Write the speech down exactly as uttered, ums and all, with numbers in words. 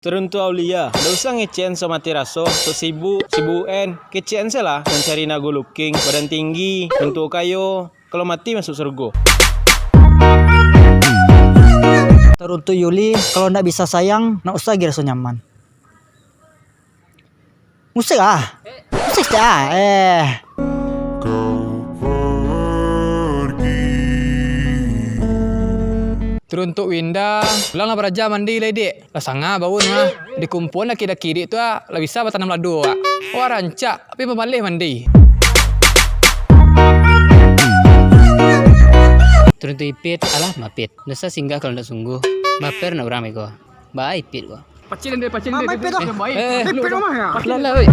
Teruntuk Aulia, ndak usah ngecekan sok mati raso, sok sibuk, sibuk UN, kecekan se lah, mancari nago luking, badan tinggi, runtuak kayo, kalau mati masuk surgo. Teruntuk Yuli, kalau ndak bisa sayang, ndak usah agi raso nyaman. Musik ah. Musik ah. Eh. Teruntuk Winda, pulanglah baraja mandi lai, Dik. Lah sanga baun mah. Dikumpuan laki-laki Dik tu ah, lah bisa batanam lado ah. Wah rancak, tapi bamaleh mandi. Teruntuk Ipit, alah mapit. Dosa singgah kalau ndak sungguh. Baper nak urang beko. Ba Ipit ko. Pacil ende, pacil ende. Mama Ipit tu. Eh, eh, Ipit rumah ya? Lah, lah, oi.